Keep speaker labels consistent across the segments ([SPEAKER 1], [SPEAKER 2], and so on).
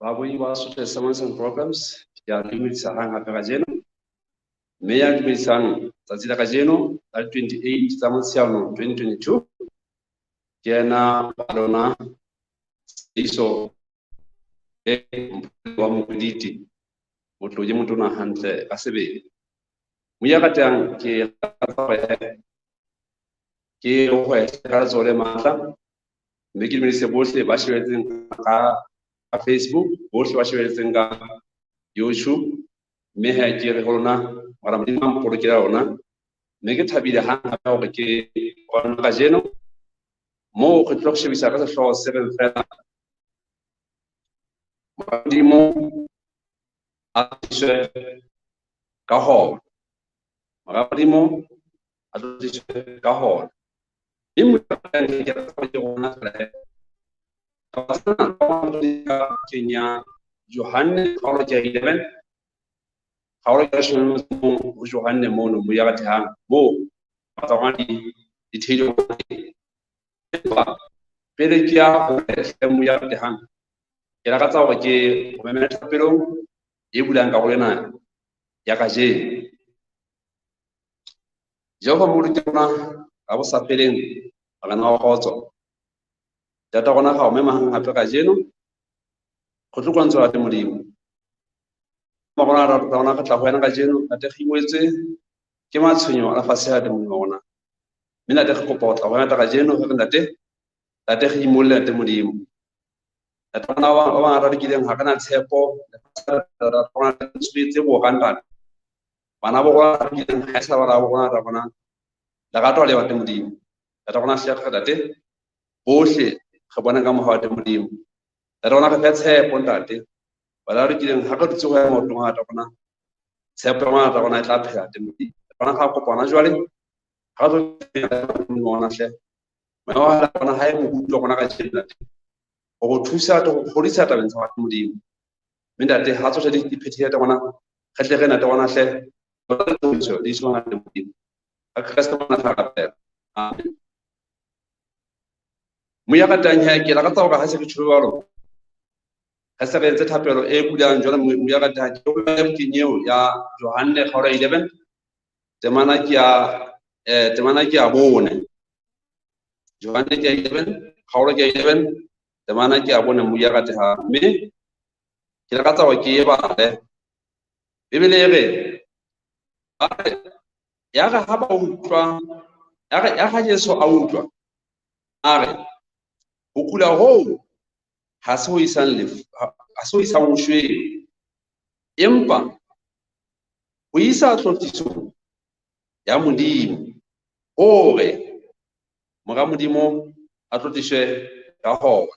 [SPEAKER 1] Babohi ba Social Sermons and Programs, ke a dumedisa hang hape kajeno. Mme ya dumedisang tsatsi la kajeno la 28 tsa Motsheanong 2022 ke ena wa lona Seiso e wa Mokoditi, motlodi motona hantle ka sebele. Moya ratang ke ke hwehle ka letsoho le matla, mme ke dumedise bohle ba shebetseng ka Facebook, bohle ba shebetseng ka YouTube, mme he ke re ho lona mara Modimo a mpolokela lona, mme ke thabile hang hape hore ke kopana kajeno moo re tlo shebisa ka sehlooho se reng fela Modimo a tliswe ka hona, mora Modimo a tliswe ka hona. Mme Modimo ke rata ke rona fela Kenya Johanne kgaolo ke 11 kgaolo ke leshome ho Johanne mono mo ya ratehang moo tsa rona di theilwe. Empa pele ke ya ho mo ya ratehang, ke lakatsa hore ke o memele thapelong e bulang karolo ena ya kajeno. Jehova Modimo ke rona ka bo sa feleng, Morena wa kgotso. Ntata rona ga o mema hang hape kajeno go tlo kwantsho rate Modimo. Rona rona re tla go wena kajeno, ntate re ingwetswe ke matshwenyo a lefatshe a Modimo wa rona. Mme ntate re kopa ho tla go wena kajeno re re ntate, ntate re imolle ntate Modimo. Ntate rona ba bangata re kileng ga re na tshepo, rona re bora ntate. Bana bo rona re kileng ga e sa bana bo rona ra rona lerato le ntate Modimo. Ntate rona hle re ntate bohle re bona ka mohau wa Modimo. Ntate rona re fe tshepo ntate. Bana re kileng ha re dutse go ya maotong a ntate rona, tshepo ya rona ntate rona e tla phela ntate Modimo. Rona ga kopana jwale, ga re tlo Modimo wa rona hle. Moya wa rona ha e moruti wa rona kajeno ntate, ho re thusa go kgodisa tabeng tsa Modimo. Mme ntate ha tsohle di phethile ntate rona, re tle re ntate rona hle, di iswa ntate Modimo. Ka Kreste rona ra rapela. Amen. Moya ratang he ke lakatsa hore ha se re tjho jwalo, ha se re entse thapelo e bulang jwalo, moya ratang ke o bukeng eo ya Johanne kgaolo ya 11 temana ke ya temana ke ya bone. Johanne ke ya 11 kgaolo ke ya 11 temana ke ya bone moya ratehang. Mme ke lakatsa hore ke e bale. Bibele e re ya re ha ba utlwa, ya re ya ha Jesu a utlwa a re ho kula hoo ha se ho isang lefu, ha se ho isang ho shweng, empa ho isa tlotlisong ya Modimo, hore Mora Modimo a tlotliswe ka hona.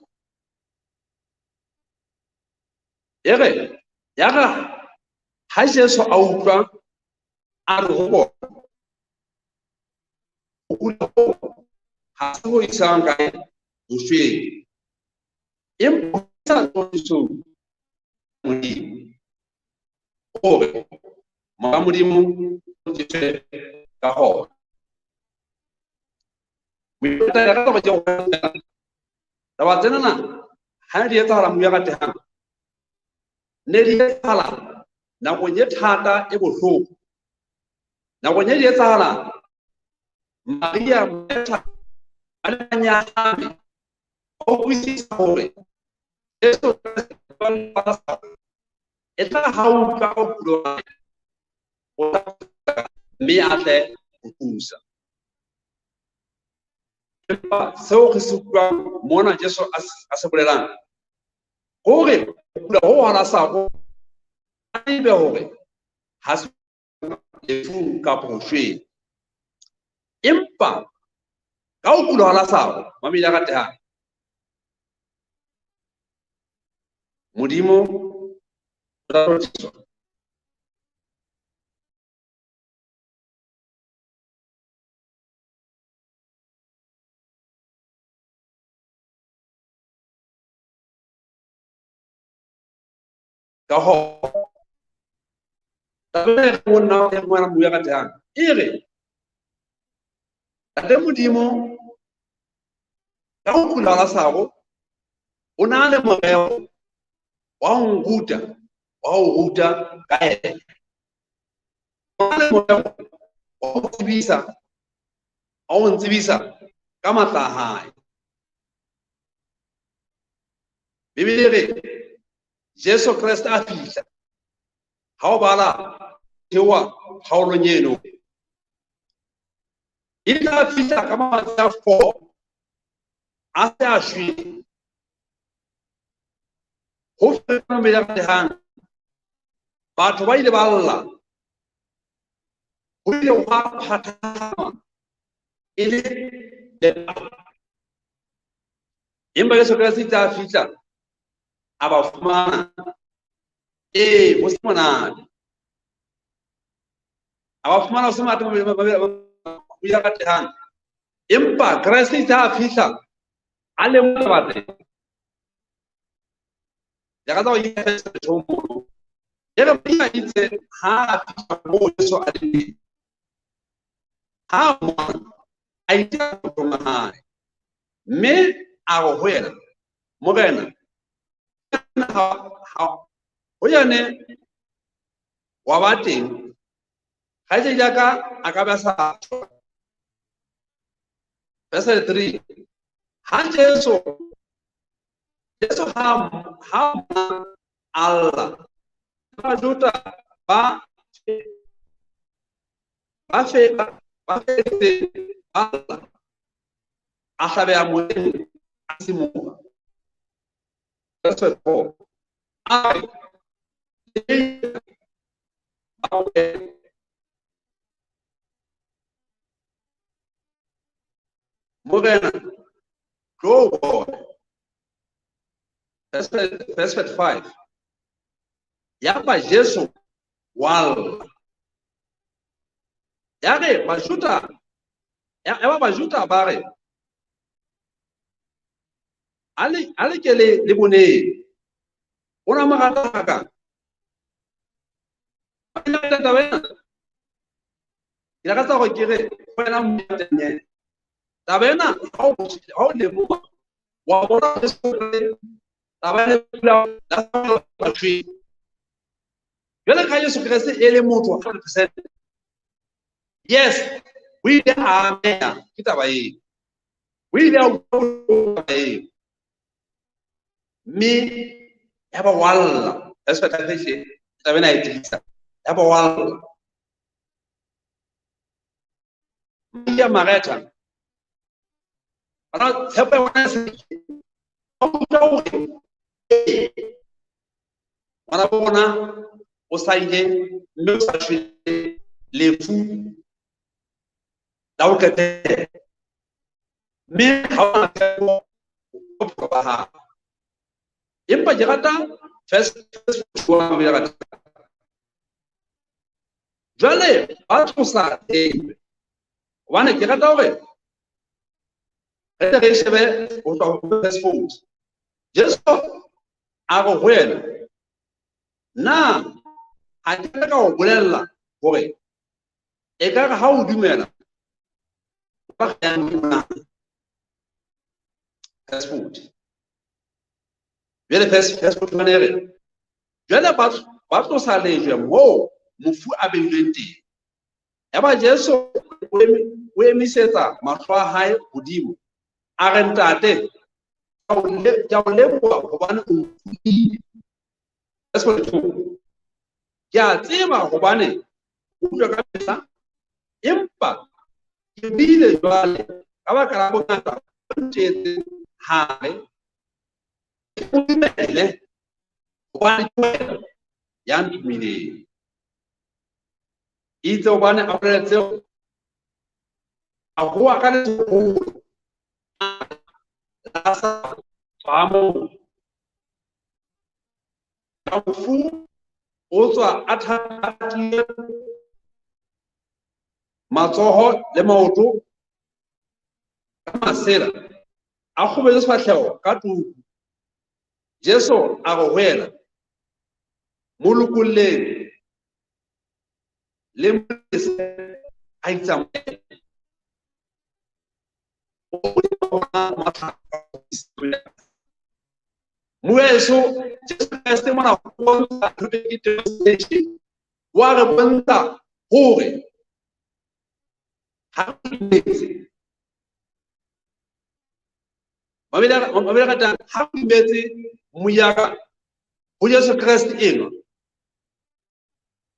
[SPEAKER 1] E re ya re ha Jesu a utlwa a re ho bona, ho kula hoo ha se ho isang kae ho shweng, empa ho isa tlotlisong Modimo, hore Mora Modimo o tlotliswe ka hona. Taba tsenana ha di etsahala moya ratehang, ne di etsahala nakong e thata e bohloko. Nakong e di etsahala Maria Martha ba ne ba nyahame, ba utlwisisa hore Jesu e tla ha utlwa ka bophelo ba hae, o tla mme a tle ho thusa. Empa seo re se utlwang mona Jesu a se bolelang hore ho kula ho ha Lasaro a ebe hore ha se lefung kapa ho shweng, empa ka ho kula ha Lasaro mamedi a ratehang, Modimo o tla tlotliswa. Ka hoo, taba e re nna e ngwana moya ratehang e re Ntate Modimo ka ho kula Lasaro o na le morero Wa ho nruta, wa ho ruta ka yena. O na le morero wa ho tsebisa, wa ho ntsebisa ka matla a hae. Bibele e re Jesu Kreste a fihla. Ha o bala theoha kgaolong eno, e tla fihla ka matsatsi a 4 a se a shwele. Ho fetang mmele ratehang, batho ba ile ba lla, ho ile hwa phathahama e le lepato. Empa Jesu Kreste itse a fihla, a ba fumana, ee, ho se monate. A ba fumana ho se monate ho ya ratehang. Empa Kreste itse a fihla, a lemoha taba tsena. Ke rata hore ke fe setho mono. E re Maria itse ha a fihla moo Jesu a leng teng, ha a mmona, a itela maotong a hae, mme a re ho yena, Morena, ho yane wa ba teng, kgaitsedi ya ka a ka ba sa shwa. Verse 3, ha Jesu ha alla, Bajuda ba ba fetse ba lla, a hlabeha moyeng, a simoha. Verse 4, a re, Morena, tlo bone. Verse 5, yaba Jesu wa lla. Ya re Bajuda, ya ba Bajuda ba re, a le ke le boneng, o na mo rata hakang. Taba ena, ke lakatsa hore ke re ho wena mmoetanyane, taba ena ha o leboha, wa bona taba ena la shwele. Jwale ka Jesu Kreste e le motho 100%, yes, o ile a ameha ke taba eo, o ile a utlwa taba eo, mme ya ba wa lla. Taba ena e tiisa, ya ba wa lla. Maria Martha, bana tshepo ya bona e se ba utlwa hore ngwana bo bona o sa ile mme o sa shwele lefu la ho qetela, mme ha ona tshepo bophelo ba hae. Empa ke rata first one, jwale ba tlosa lejwe, hobane ke rata hore re tle re shebe ho tswa ho verse 4. Jesu a re ho yena, na ha ke ka o bolella hore ekare ha o dumela ba kganya Modimo na? Verse 40. Jwale verse 41 e re, jwale ba tlosa lejwe moo mofu a beilweng teng. Yaba Jesu o emisetsa mahlo a hae hodimo, a re, Ntate, ke a o leboha hobane o nkutlwile. Verse 42. Ke a tseba hobane o utlwa ka mehla, empa ke buile jwale ka baka la bongata bo nteetseng hare, ke o dumele hobane ke wena ya nthomileng. Itse hobane a bolele tseo, a howa ka leholo, Lazaro, tswa moo. Mofu o tswa a thatile matsoho le maoto ka masela, a kgobetse sefahleho ka tuku. Jesu a re ho yena, mo lokolleng le mo lese a itsamaele. Moeso Jesu Kreste mona o bontsha demonstration, wa re bontsha hore ha re dumetse mabele ratang, ha re dumetse moyaka ho Jesu Kreste enwa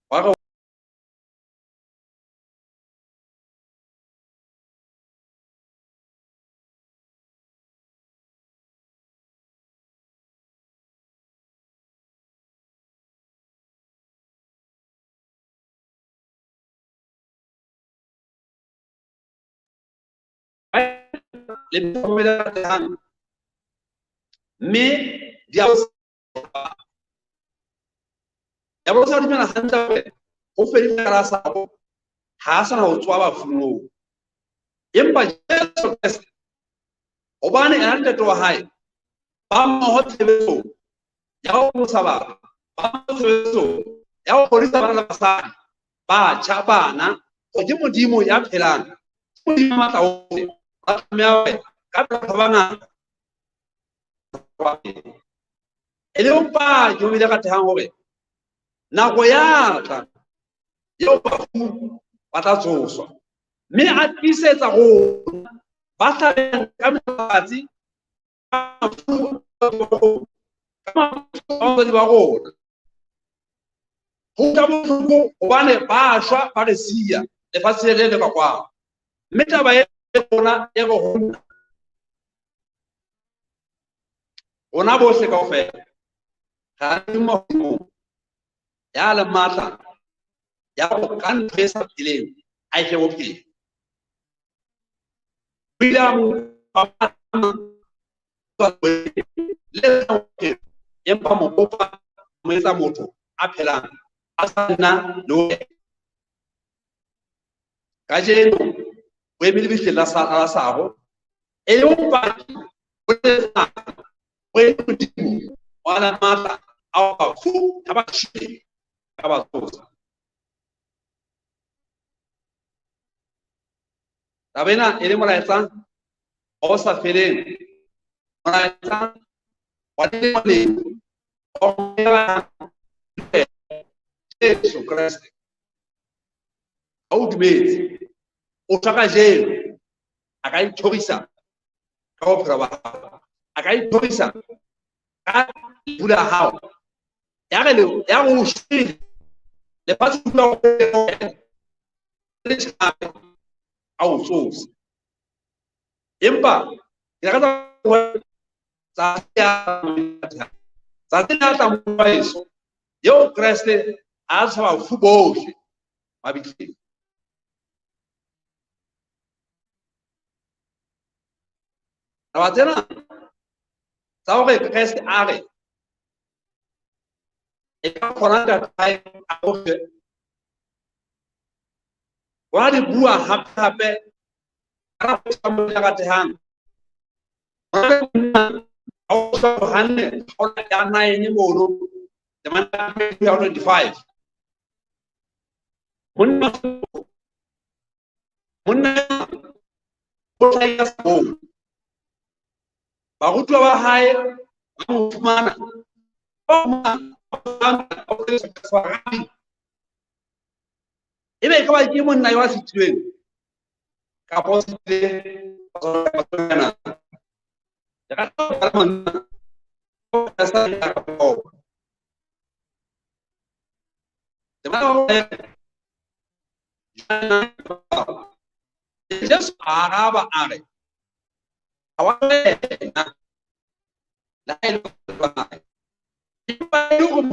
[SPEAKER 1] wa re le ratang, mme diabolosi a dumela hantle hore ho fedile ka Lasaro, ha a sana ho tsoha bafung moo. Empa Jesu Kreste, hobane ena le ntate wa hae ba mmoho tshebetsong ya ho pholosa batho, ba mmoho tshebetsong ya ho fodisa bana le basadi, batjha, bana, hore ke Modimo ya phelang, ke Modimo ya matla ohle, ba tlameha hore ka pela batho ba bangata e le bopaki bo bile ratehang hore nako ya tla eo bafu ba tla tsoswa, mme a tiisetsa rona ba hlabeng ka matsatsi ka batswadi ba rona. Ho utlwa bohloko hobane ba shwa ba re siya lefatshe le le ka kwano, mme taba e rona e re ho nna rona bohle kaofela ra le mahodimong ya le matla ya go ka ntho e sa pheleng a e fe bophelo. O ile a mo le empa mo bopa mo etsa motho a phelang a sa nna le wena. Kajeno o eme lebitleng la Lasaro, e le bopaki bo o e Modimo wa la matla a bafu ha ba shwele ka ba tsosa. Taba ena e le molaetsa o sa feleng, molaetsa wa dilemo wa Jesu Kreste. Ha o dumetse, o shwa kajeno, a ka ithorisa ka bophelo ba hao, a ka ithorisa ka lefu la hao. Ya re ya re o shwele, lefatshe le utlwa le tjhabe, a o tsose. Empa ke rata tsatsi la tla moeso eo Kreste a tsha bafu bohle mabitleng. Taba tsena tsa hore Kreste a re e ka kgona ntatae a bohle, wa di bua hape hape ka nako e mo ratehang. Ha o shwa Johanne kgaolo ya 9 mono, temana ya 25. Monna o hlahisa sebong. Barutuwa ba hae ba mo fumana, ebe e ka ba ke monna yo a sitilweng kapa o sitileng na. Jesu a araba a re, ha wa wena le ha e le empa e le hore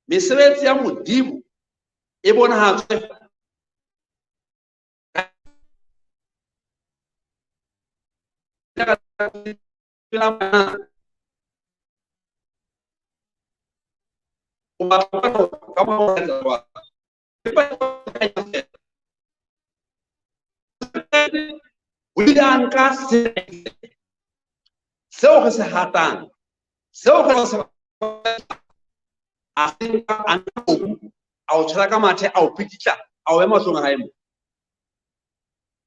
[SPEAKER 1] mesebetsi ya Modimo e bonahatswe o batla ka mo etsa jwang. O ile a nka seo re se hatang, seo re se a se nka, a nka mobu, a o tshwela ka mathe, a o pikitla, a o ema mahlong a hae mo.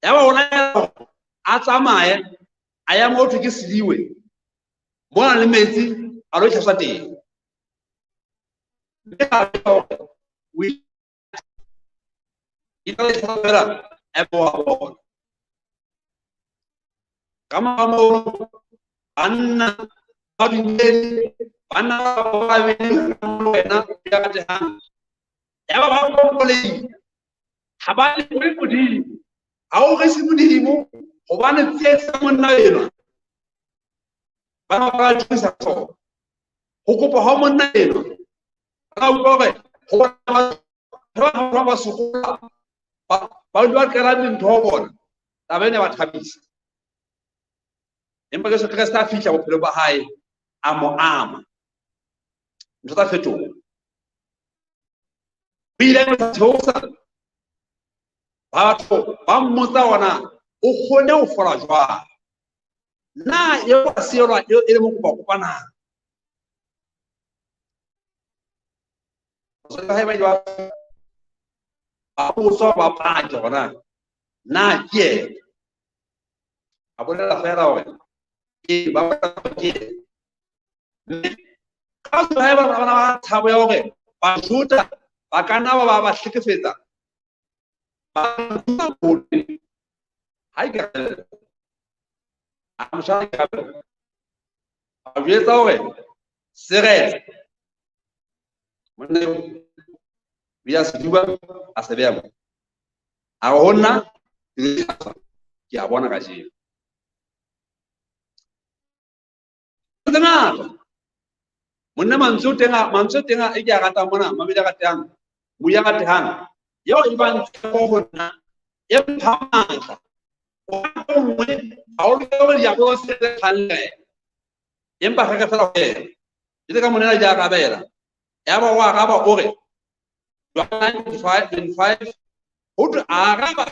[SPEAKER 1] Yaba o laela a tsamaye, a ya mo thwe ke Seliwe. Mona le metsi a lo tlhatswa teng. Mme a hore o ile a tlhatswa a boa bona. Ka mora moo banna ba dumedi, banna ba babedi wena ya ratehang, ya ba ba kompoleile. Ha ba lebohe Modimo, ha o rese Modimo hobane tsietsi tsa monna enwa ba ba thusa tsona. Ho kopa ha monna enwa ba utlwa hore ho bona ba sokola, ba ba qela dintho ho bona, taba ena ba thabisa. Empa Jesu Kreste a fihla bophelo ba hae, a mo ama, ntho tsa fetoha. O ile a theosa batho ba mmotsa ona o kgone ho fola jwang, na eo a se elwa e le mokopa kopa na? Batswadi ba hae ba ile ba botswa ba pake hore na ke yena. A bolela feela hore ke ba ke yena. Mme ka batswadi ba hae ba bona ba tshabo ya hore Bajuda ba ka nna ba ba hlekefetsa, ba ha ikarabella. A mosha ikarabella. A jwetsa hore seretse monna eo o ile a se duba, a se beha moo. A re ho nna ke a bona kajeno. Tse ngata monna mantswe o teng, mantswe o teng e ke a ratang mona, mamedi a ratehang, moya a ratehang, eo e bang tshepo ho nna, e mpha matla. O nngwe ha o lokela hore diabolo se tse kganne, empa re re fela ho yena. Jwale ka monna di arabela, yaba o araba o re Johanne 5:25, ho thwe a araba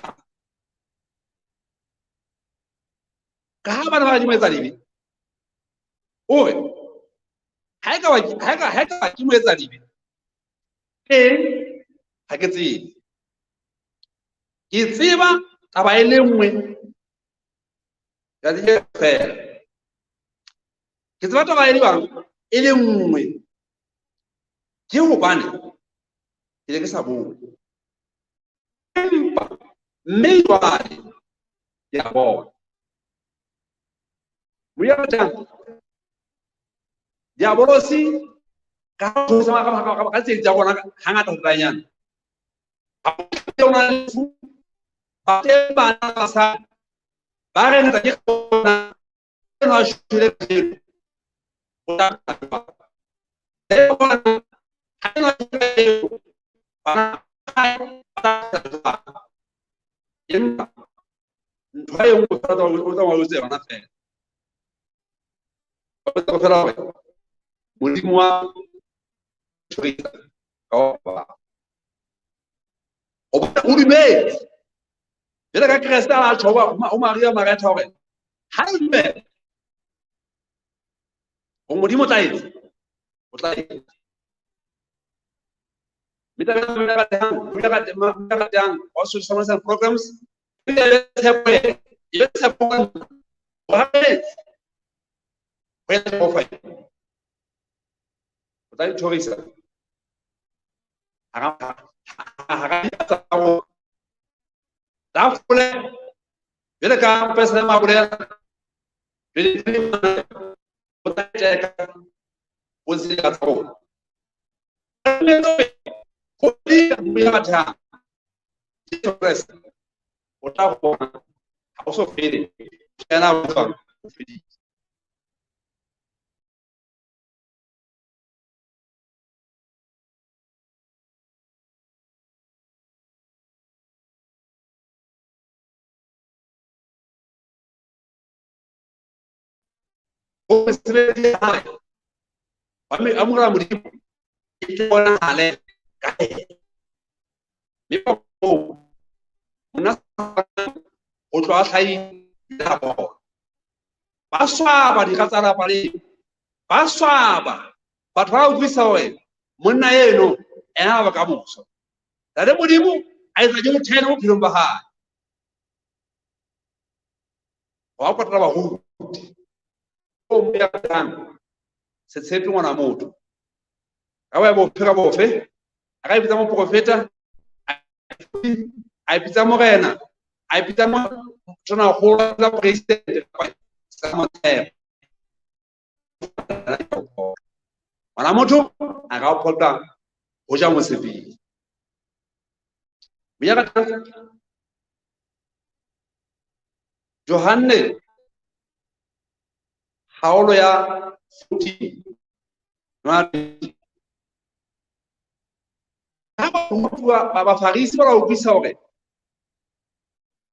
[SPEAKER 1] ka ha bana ba di moetsa dibe, o re ha e ka ba ke moetsa dibe teng, ha ke tsebe. Ke tseba taba e le nngwe tsatsi le fela. Ke tseba taba e le bang e le nngwe, ke hobane ke ne ke sa bone. Empa mme jwale ke a bona. Moya ratang, diabolosi ka ka tse tsa rona hangata ho tanyana. Ha o na lefu, ba teng bana ba sa ba re ngata ke bona eno a shwele kajeno. O tla le bona ha eno a shwele kajeno, bana ba hae ba tla jwang? Empa ntho e nngwe fela o tla o tse yona fela. O tla fela hore Modimo wa thorisa ka wa hobane o dumetse. Jwale ka Kreste a tjho ho Maria Maretha hore ha o dumela hore Modimo o tla etsa, o tla etsa. Mme taba ena e ratehang, e ratehang, wa social science programs, e be tshepo e, e be tshepo ho hapetse. Ho ya Jehova. O tla ithorisa. Hara tsa rona. Tafole, jwale ka President a bolela, jwale o tla teka o tsela tsa rona. Ho ya batho Jesu Kreste o tla bona ha o so fele, yena o tswa o fedile. Ho mesebetsi ya hae, wa me amohela Modimo, e tle bonahale ka yena. Mme ka moo, monna o tloha a hlahile a bona. Ba swaba dira tsa lapa leo, ba swaba. Batho ba utlwisisa hore monna eno ena ba bokamoso. Ntate Modimo a etsa ke mothele bophelong ba hae. Wa patala baruti. O mo ya tang. Se tshepe ngwana motho. Ka boya bofe ka bofe, a ka ipitsa moprofeta, a ipitsa morena, a ipitsa tonakgolo, a presidente, sa motshepo. Ngwana motho a ka o phoqa ho ja mosebetsi. Johanne kgaolo ya 14 ha ba ba Bafarisi ba utlwisa hore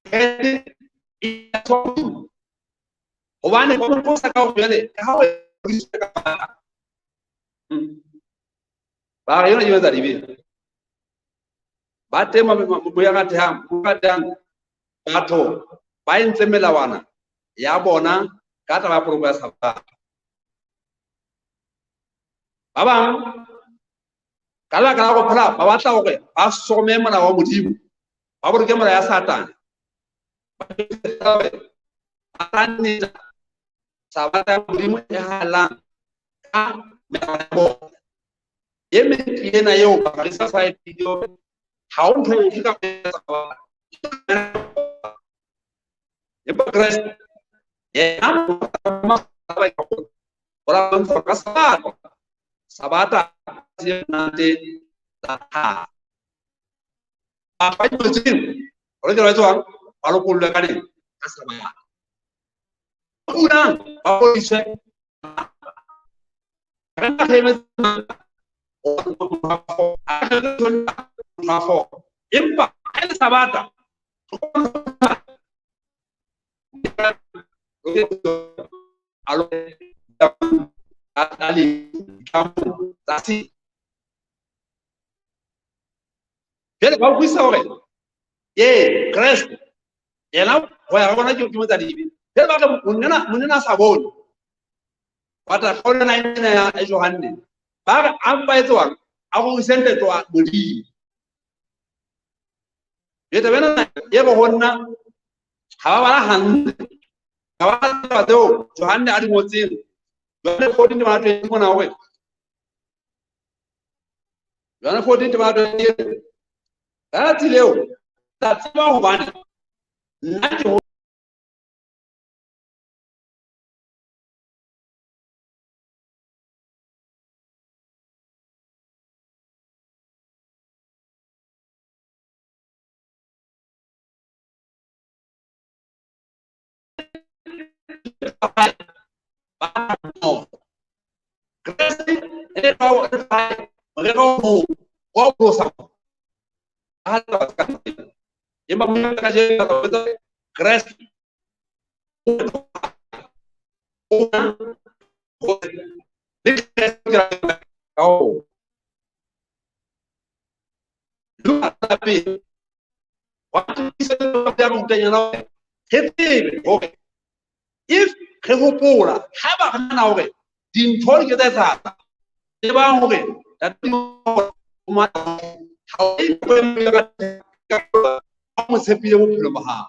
[SPEAKER 1] Kreste e hobane ba mo qosa ka hore jwale ka ha o ka ba re yona ke etsa dibe ba teng moya ratehang batho ba entse melawana ya bona ka taba ya poloko ya Sabatha. Ba bang ka lebaka la go phela ba batla hore ba some molao wa Modimo, ba boloke molao ya Satane, ba tla Sabatha ya Modimo e halang ka melao ya bona. E meng ke ena eo Bafarisi ba sa e pele ha o ntho efe ka empa Kreste yena ka Sabatha, Sabatha se la ha batho ba imetsweng ba lokela ba etswang ba lokollwe ka neng ka Sabatha. Ba kulang ba fodiswe. Empa ha e le Sabatha jwale ba utlwisisa hore ee Kreste yena ho ya bona ke motsa dibe. Jwale ba re monna a sa bone batla kgaolo ena ya Johanne ba re a mpa etswang a rorise ntate wa Modimo. Jwale taba ena e re ho nna ha ba bala hantle, ha ba bala taba tseo Johanne a di ngotseng. Johanne 14 temana 20 mona hore Johanne 14 temana 20 ka tsatsi leo tla tseba hobane nna ke ho Kreste e morero wa ho tlosa empa kajeno Kreste le Kreste ka ho re tsebe hore if re hopola ha ba re nahana hore dintho di ke tsa etsahala, tsebang hore ha o mo tshepile bophelo ba hao.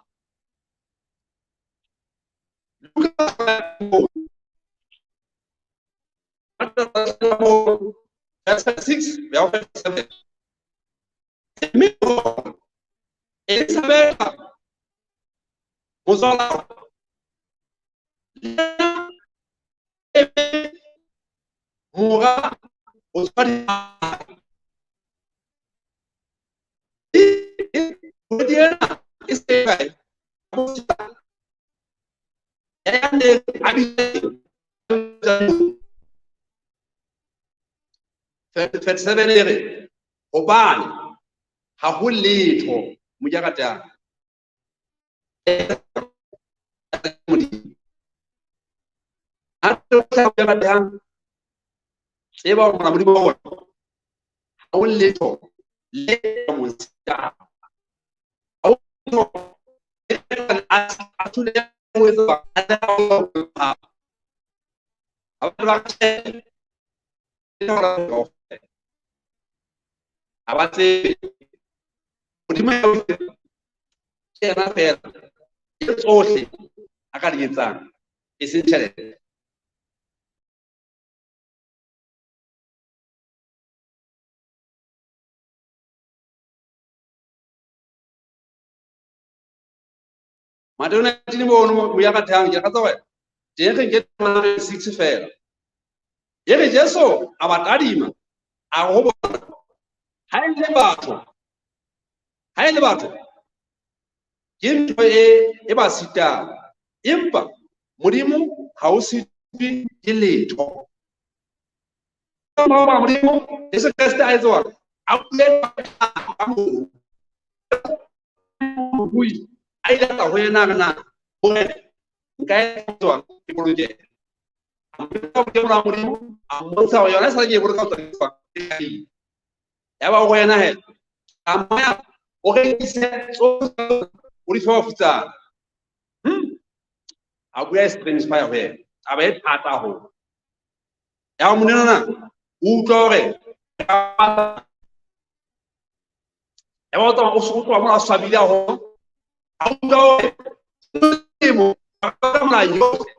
[SPEAKER 1] Verse 6 ya 7. Mme Elisabetha motswala mora motswadi kgwedi ena e se kae ya ne a 37 e re hobane ha ho letho Modimo ratang Modimo ha ratang tseba hore mora Modimo wa rona ha ho letho le mo sitang, ha ho letho a thole ho etsa ha ba ha ba tsebe Modimo ke yena fela e tsohle a ka di etsang e seng tjhelete. Mateo 19 mono mo ya ratang ke rata hore teng re nke 6 fela. E re Jesu a ba tadima a re ho bona, ha e le batho, ha e le batho ke ntho e ba sitang, empa Modimo ha o sitwe ke letho. Modimo Jesu Kreste a etsa hore a bule ka moo a ile a tla ho yena a re na Morena nka etsa jwang ke bolokehe? A mmotsa Modimo, a mmontsha hore yona e sale ke e boloka ho tswa ya ba ho yena he tsamaya o rekise tsohle o di fe bafutsana. A bua e strange fire ho yena, taba e thata haholo. Ya monena na o utlwa hore ya ba o tsamaya o tloha mona a swabile haholo, a utlwa hore Modimo ka molao yohle,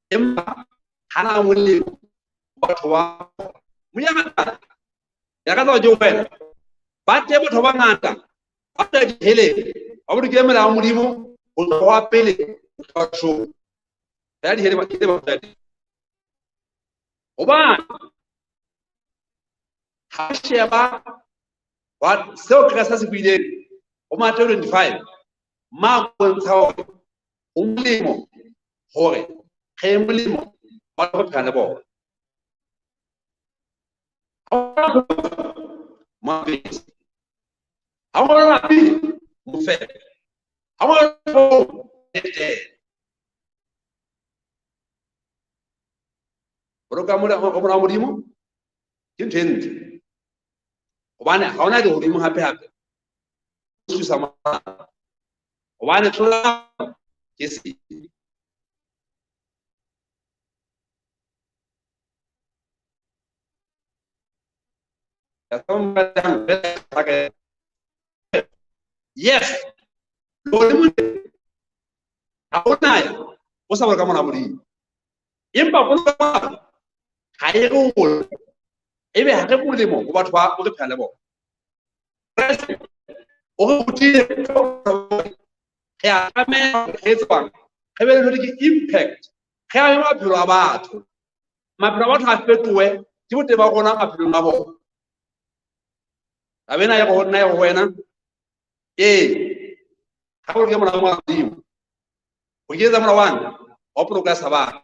[SPEAKER 1] empa ha na molemo batho ba moya ya ka tsa ke wena ba teng batho ba bangata ba tla diheleng ba bolokile melao ya Modimo ho tloha pele ho tloha shong ya dihele ba ke ba tla hobane ha sheba wa seo Kreste se buileng ho Mateo 25 ma bontsha hore ho molemo hore re molemo ba go phela le bona. Ha o lapile mo fepe, ha o etele. Boloka molao Modimo ke ntho e ntle, hobane ha hona lehodimo hape hape thusa hobane tlola ke se yes lehodimo ha hona ya o sa boloka molao Modimo, empa boloka ha e re o ebe ha re molemo ho batho ba o re phela le bona. Kreste o re rutile re a tlameha re etswang re be le ke impact, re ame maphelo a batho, maphelo a batho a fetohe ke boteng ba rona maphelong a bona. Taba ena e re ho nna e ho wena, ee ha boloke molao wa Modimo, ho ke etsa molao wa wa poloko ya Sabatha.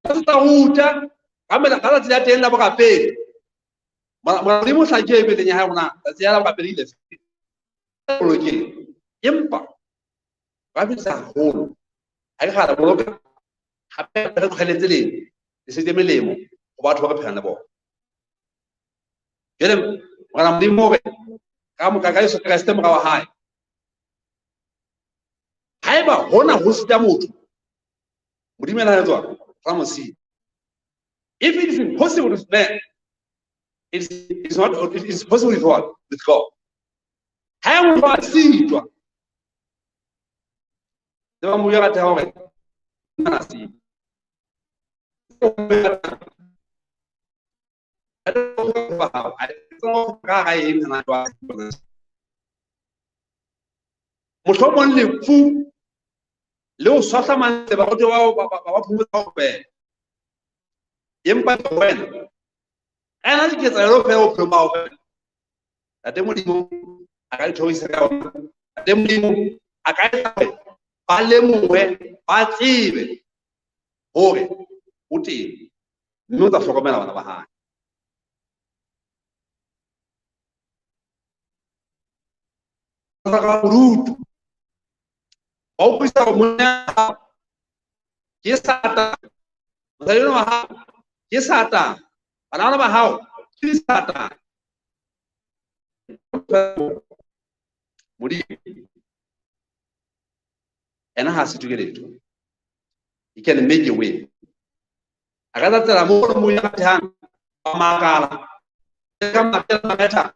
[SPEAKER 1] Tsa ruta ka letsatsi la teng la borapedi. Modimo o hlakile Bibeleng ya hae hore na letsatsi la borapedi le bolokeng, empa ba fetisa haholo ha ke kgala boloka hape re tloheletse leng le setse melemo ho batho ba re phelang le bona. Jwale Morena Modimo o re ka moka ka Jesu Kreste mora wa hae, haeba hona ho sita motho, Modimo ena etswa ra mo sita. If it is impossible with man, it is not, it is possible with what? With God. Ha motho a sitwa, tseba mo ya rata hore nna sitwa. Mohlomong lefu le o swahla mantle baruti ba ba phomotsa ho fela, empa ke wena ka yona diketsahalo fela bophelong ba hao fela. Ntate Modimo a ka ithorisa ka ona. Ntate Modimo a ka etsa hore ba lemohe, ba tsebe hore o teng, mme o tla hlokomela bana ba hae. Ka bodutu ba utlwisisa hore monna ke Satane, mosadi wa hao ke Satane, bana ba hao ke Satane. Modimo ena ha se letho. He can make a way. A ka tsela mo mo ya thang ba makala ka mapela metha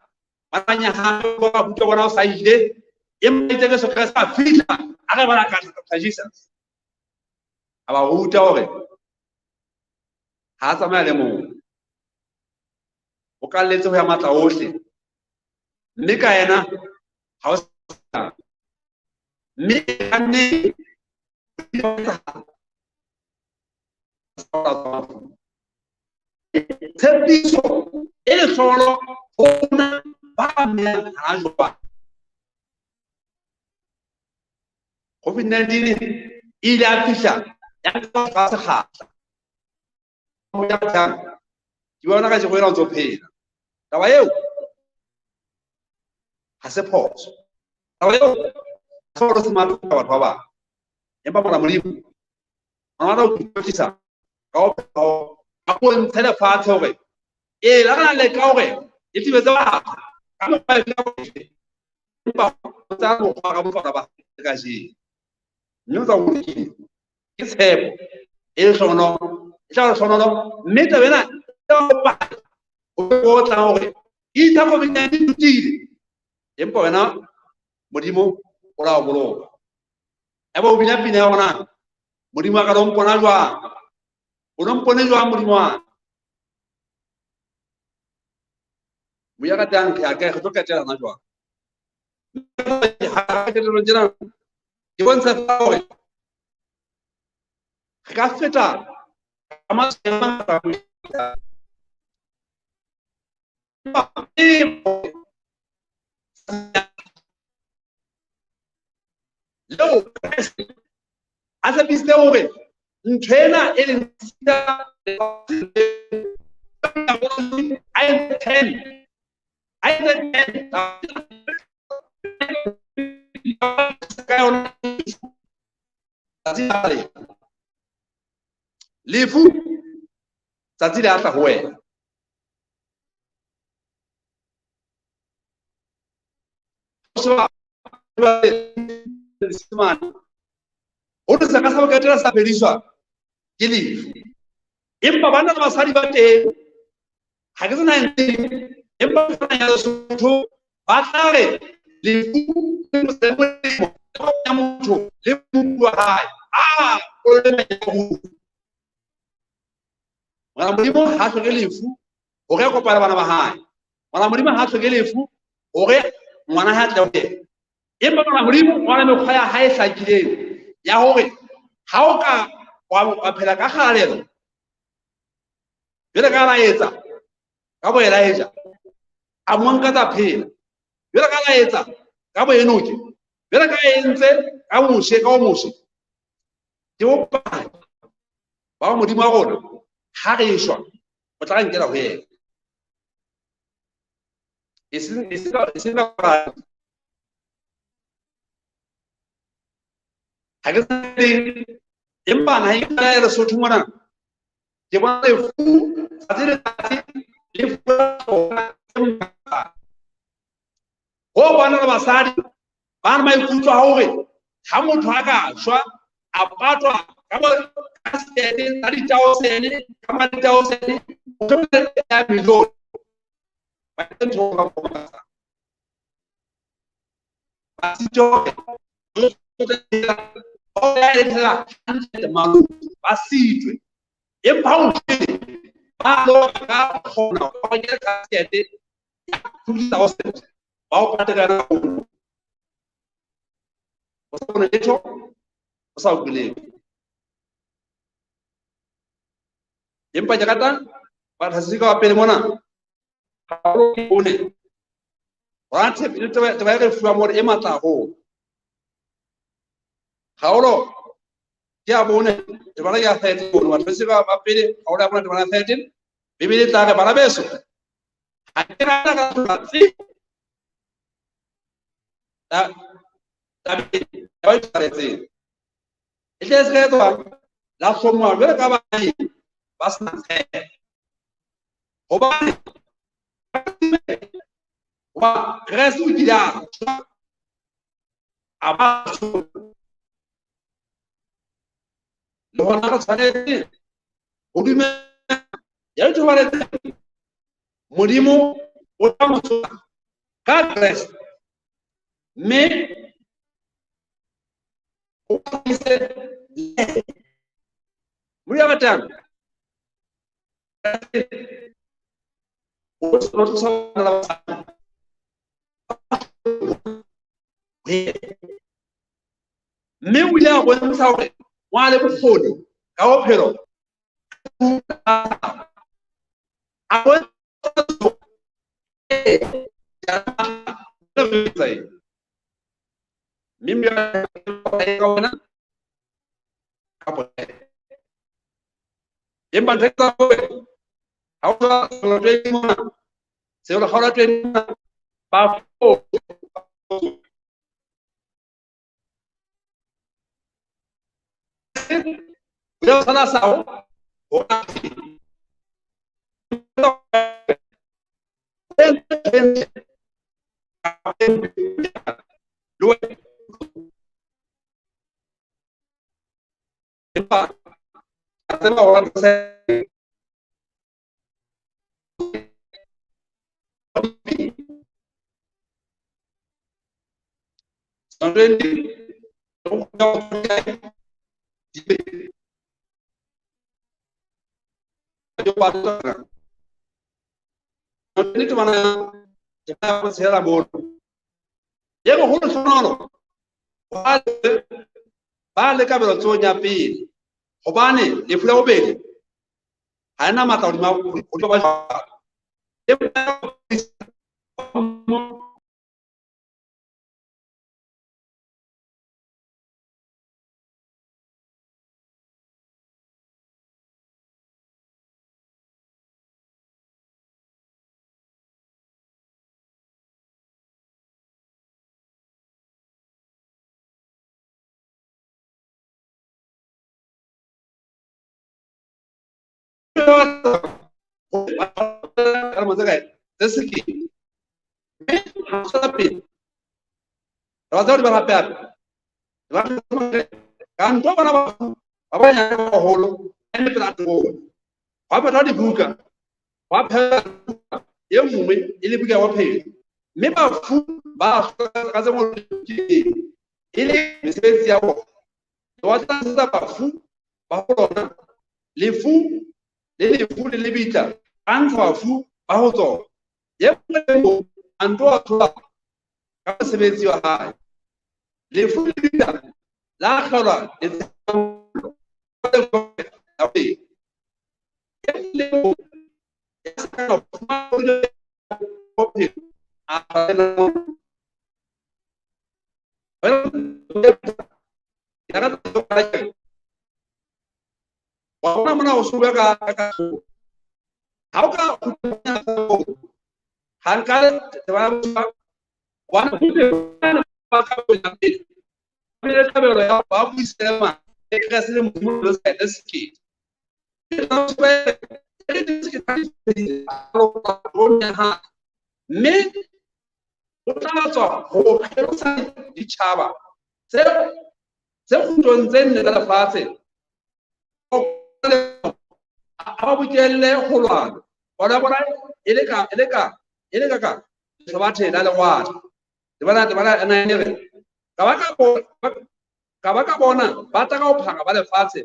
[SPEAKER 1] ba nyahame ba buta bona o sa ile, empa itse Jesu Kreste a fihla a re bana ka Jesus a ba ruta hore ha a tsamaya le mong, o kalletse ho ya matla ohle, mme ka yena ha o Mme kannete tshepiso e lehlolo ho rona ba amehang hana jwale. COVID-19 e ile ya fihla ya nka batho ba sekgahla. Ke bona kajeko ena o ntso phela. Taba eo ha se phoso. Taba eo ha se hore se matla batho ba bang. Empa mora Modimo, ngwana o tlisa ka ho a bontshe lefatshe hore ee la rena leka hore e timetse batho ka mokgwa efe kapa efe, empa o tsaya mokgwa ka bofana ba kajeno. Mme o tsa o lokile. Ke tshepo e lehlohonolo, e tla lehlohonolo, mme taba ena e tla o paka o tlang hore itha COVID-19 tutile, empa wena Modimo o la o boloka. Eba o bina pina ya hona, Modimo a ka lo mpona jwang? O no mpone jwang Modimo wa ka? Moya ka tang ke a ka re tlo qetela hona jwang? Ha qetelong tjena ke bontsha hore re ka feta ka matshwenyeho a mangata. Leo Kreste a tshepisitse hore ntho ena e leng sita a entse 10, a entse 10 ka yona tsatsi la lefu, tsatsi le atla ho wena. Ho re seka sa ho qetela sa fediswa ke lefu, empa banna le basadi ba teng ha ke tsena eng, empa ya Lesotho ba tla re lefu le molemo ya motho le mobu wa hae a o le Ngwana Modimo ha hloke lefu hore a kopane bana ba hae. Ngwana Modimo ha hloke lefu hore ngwana hae a tle ho yena. Empa ngwana Modimo o na mekgwa ya hae e hlakileng ya hore ha o ka wa phela ka kgalalelo jwale ka la etsa ka bo Elijah, a mo nka tsa phela, jwale ka la etsa ka bo Enoke, jwale ka entse ka Moshe, ka o Moshe ke bopaki ba Modimo wa rona. Ha re shwa o tla nkela ho yena, eseng ka ha ke teng, empa naheng ya Lesotho mona ke bona lefu tsatsi le tsatsi, lefu ho bona le basadi ba na maikutlo a hore ha motho a ka shwa a patwa ka bo kaskete tsa ditaosene ka ma ditaosene ya milione ba ntho ka ba sitwe ba sitwe, empa ha o shwele ba lo ka kgona ho kenya kaskete ya 2000 ba o pate ka yona, o sa bone letho, o sa utlwe letho. Empa ke rata batho ka pele mona haholo ke bone hona taba e re fuwang hore e matla haholo. Kgaolo ke ya bone temana ke ya 13, batho ba ba pele kgaolo ya bone temana 13, Bibele e tla re, bana beso, ha ke rata ka hlola tsebo tabeng ya ba itshwaretseng, e tle e se ka etswa la hlongwa jwalo ka baeng ba se nang tshepo, hobane hoba Kreste o kile a shwa a ba le hona re tshwanetse ho dumela ya ithobaletseng Modimo o tla mo tsosa ka Kreste, mme o tlise Modimo ya ratang o tshwana le basadi. Mme o ile a bontsha hore o na le bokgoni ka bophelo. A bontsha mme ka wena kapo empa ntho e tsa hore ha o tswa twenty mona seo le kgaola 20 ba o tshwana sao empa a tseba hore ba le kabelo tsohong ya pele hobane lefu la bobedi ha ena matla hodima ba jwalo. Mme bafu ba ka tse e le mesebetsi ya bona. Lewatle la ntshetsa bafu ba ho lona, lefu le lefu le lebitla a ntsha bafu ba ho tsona. E mong le mong a nto ahlola ka mosebetsi wa hae. Lefu le lebitla la akgelwa la bobedi. E mong le mong ya sa kang a fumana bophelo a wa bona mona o so bua ka ha o ka ha nka wa kabelo ya ba buisema e Kreste le Modimo le sekete. Mme o tla tswa ho kgelosa ditjhaba tse kgutlong tse nne tsa lefatshe a ba bokelle ho lwana. Bona bona e le ka lehlabathe la lewatle. Temana ena e re ka ba ka bona ba tla ka ho phara ba lefatshe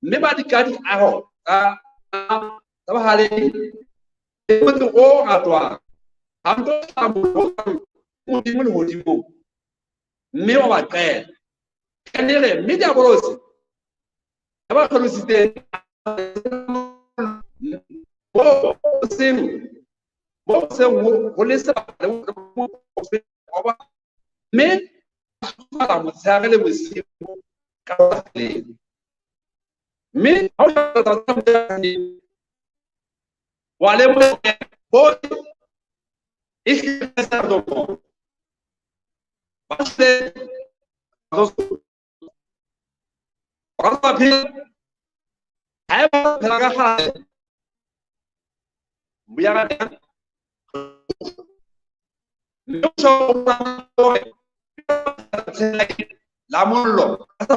[SPEAKER 1] mme ba di ka diaho tsa bahaledi le motse o ratwang. Ha nto tla Modimo lehodimong mme wa ba qela. Ene re mme diabolosi ya ba kgelositseng mo seng ho le sebaka mme a motshehare le bosiu ka feleng. Mme ha o wa lemoha bohle e hlile sa ba hle ba phela ha e ba phela ka kgale moya ka teng mme o la mollo a sa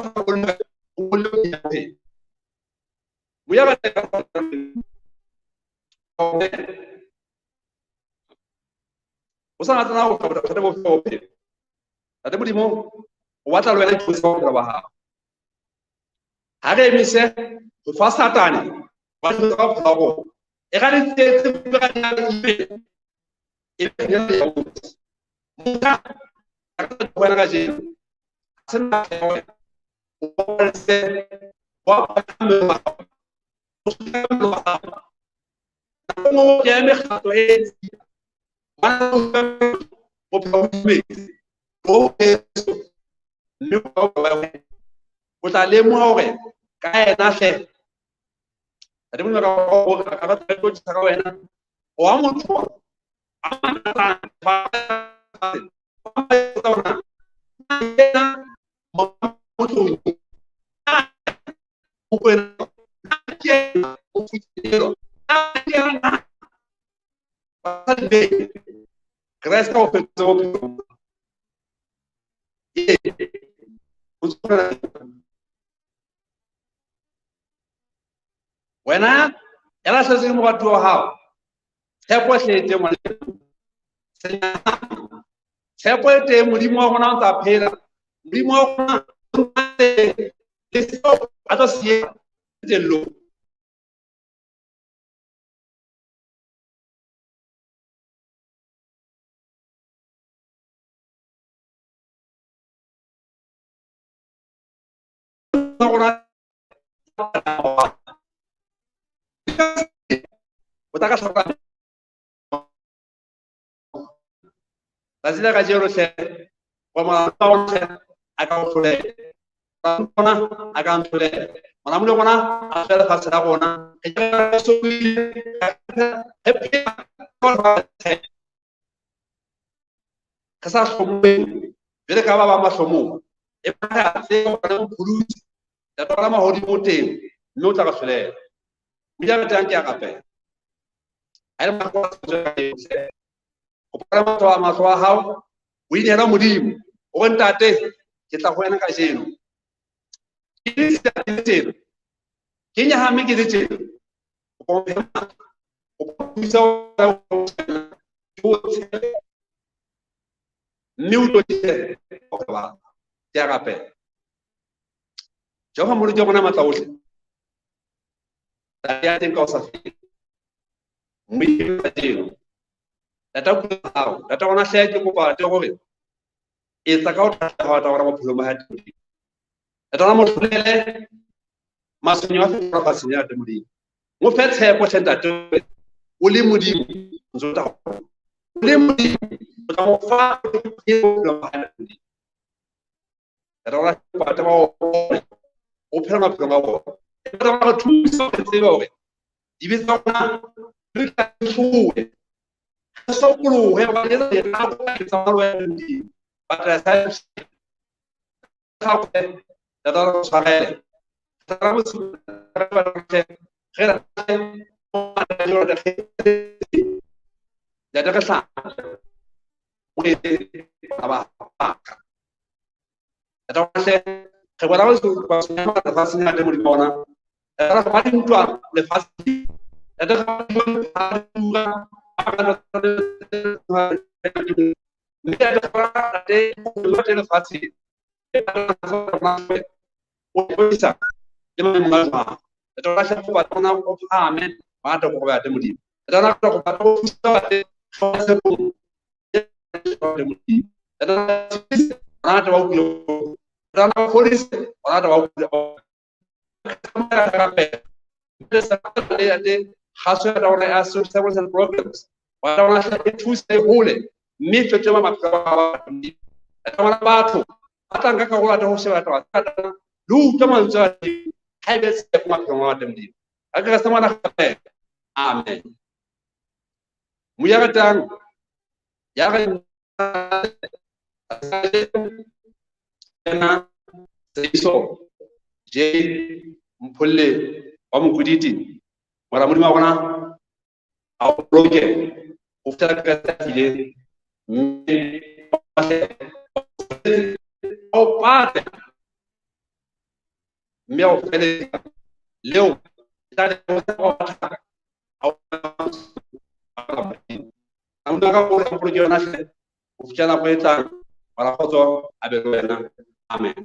[SPEAKER 1] moya ka teng o sa tsena go thata bo bophelo. Ntate Modimo o batla le wena dithuso tsa bophelo ba hao. Ha re emise ho fa Satane wa tsa bophelo ba rona. E ra le tsetse ka e O tla lemoha hore ka yena hle re mo ka ka ka ka wena wa motho a Kreste o fetotse bophelo. Wena ya lahletsweng ke moratuwa wa hao, tshepo hle e teng ngwana. Tshepo e teng, Modimo wa rona o ntsa phela. Modimo wa rona o ntse le seo a tlo se etsa qetellong. O tla ka hloka tsatsi la kajeno hle, wa a ka o hlolela, rona a ka ntlholela, mona Modimo rona a tlholela lefatshe la rona. Re sa hlomoleng jwale ka ba bang ba hlomola, empa re a tseba hore Mopholosi Ntate wa mahodimo o teng, mme o tla re hlolela. Modimo ya ratang, ke a rapela. Ha e le mahlo a mahlo a hao, o inehela Modimo, o re Ntate, ke tla ho wena kajeno. Ke le tjena, ke nyahame ke le tjena. O mphe matla, o thusa mme o tlo ba. Ke a rapela. Jehova Moloko wa rona matla ohle. Ntate ya teng ka ho sa feleng. Modimo kajeno. Tata kutlwa hao. Tata rona hle ke kopa tate hore etsa ka ho thata ha tata rona bophelong ba hae Modimo. Tata rona mo hlolele matshwenyeho a feta lefatsheng ya tate Modimo. Mo fe tshepo hle ntate o le Modimo ntse o tla o le Modimo o tla mo fa bophelong ba hae Modimo. Tata rona kopa tata ba o phela maphelong a bona. Tata rona re thusa re tsebe hore dibe tsa rona re tla hlole re sokolohe hobane etsa lerato tsa rona Modimo. Batla sa tata rona tshwarele. Tata rona Ntate re hlapa o etse ba baka. Tata rona hle re bona ba lefatsheng ya Modimo ona. Tata rona ba dintwa lefatsheng. Tata rona mme tata rona tate lefatsheng. O isa le maemong a jwang. Tata rona hle kopa rona o phahame ba tle go go Modimo. Tata rona kopa go thusa ba tle tshepong Modimo. Tata rona tle ba utlwe. Tata rona fodise rona tle ba utlwe. Kgaso ya rona ya social services and programs. Wa rona e thuse e hole mme e fetole maphelo a batho. Tata rona batho ba tla nka karolo ate ho sheba taba tsa le ho utlwa mantswe a Modimo ha e be tshepo maphelong a batho Modimo. Ka Kreste ngwana gape. Amen. Moya ratang ya re ena Tseiso J Mpholle wa Mokuditi mora Modimo wa rona a o boloke ho fihlela Kreste a tlile mme o pate mme a o feletsa leo tla le go thaka a o ka go boloke yona hle ho fihlela nako e tlang mora kgotso a be le wena. Amen.